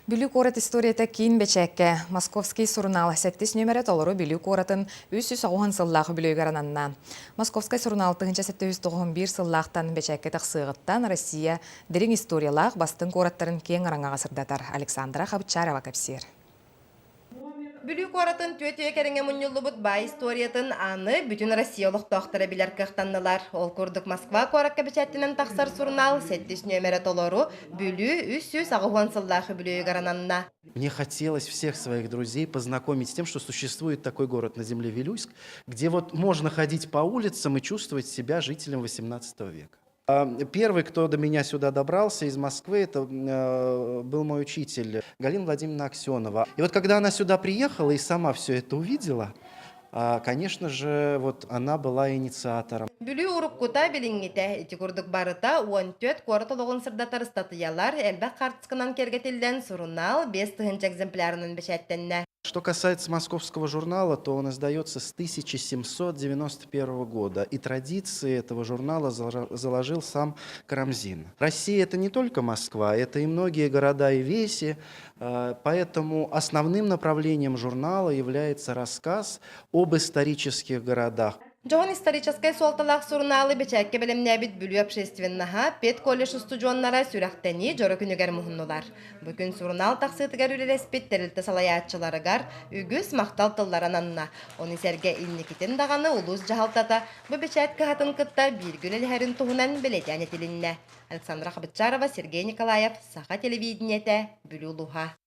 Бүлүү куорат историята киин бэчээккэ Московский сурунаал сэттис нүөмэрэ толору Бүлүү куоратын 390 сыллаах үбүлүөйүгэр ананна. Московскай сурунаал 1791 сыллаахтан бэчээккэ тахсыаҕыттан Россия дириҥ историялаах бастыҥ куораттарын киэҥ араҥаҕа сырдатар. Александра Хабчарова кэпсиир. Бүлүү куоратын түөрт үйэ кэриҥэ мунньуллубут баай историятын аны бүтүн Россия олохтоохторо билэр кыахтаннылар. Ол курдук Москва куоракка бэчээттэнэн тахсар сурунаал сэттис нүөмэрэ толору Бүлүү 380 сыллаах үбүлүөйүгэр ананна. Мне хотелось всех своих друзей познакомить с тем, что существует такой город на земле Вилюйск, где вот можно ходить по улицам и чувствовать себя жителем XVIII века. Первый, кто до меня сюда добрался из Москвы, это был мой учитель Галина Владимировна Аксенова. И вот когда она сюда приехала и сама все это увидела, конечно же, вот она была инициатором. Бүлүү уруккута билиҥҥитэ ити курдук барыта 14 куорат олоҕун сырдатар ыстатыйалар элбэх хаартысканан киэргэтиллэн сурунаал 5000 экземплярынан бэчээттэннэ. Что касается московского журнала, то он издается с 1791 года, и традиции этого журнала заложил сам Карамзин. Россия – это не только Москва, это и многие города и веси, поэтому основным направлением журнала является рассказ об исторических городах. Дьоһун историческай суолталаах сурунаалы бэчээккэ бэлэмнээбит Бүлүү общественноһа педколледж устудьуоннара сүрэхтэнии дьоро күнүгэр муһуннулар. Бу күн сурунаал тахсыытыгар үлэлэспит тэрилтэ салайааччыларыгар үгүс махтал тыллара ананна. Ону сэргэ инникитин даҕаны улуус дьаһалтата бу бэчээт кыһатын кытта бииргэ үлэлэһэрин туһунан бэлиэтээн этилиннэ. Александра Хабытчарова, Сергей Николаев, Саха телевидениетэ, Бүлүү улууһа.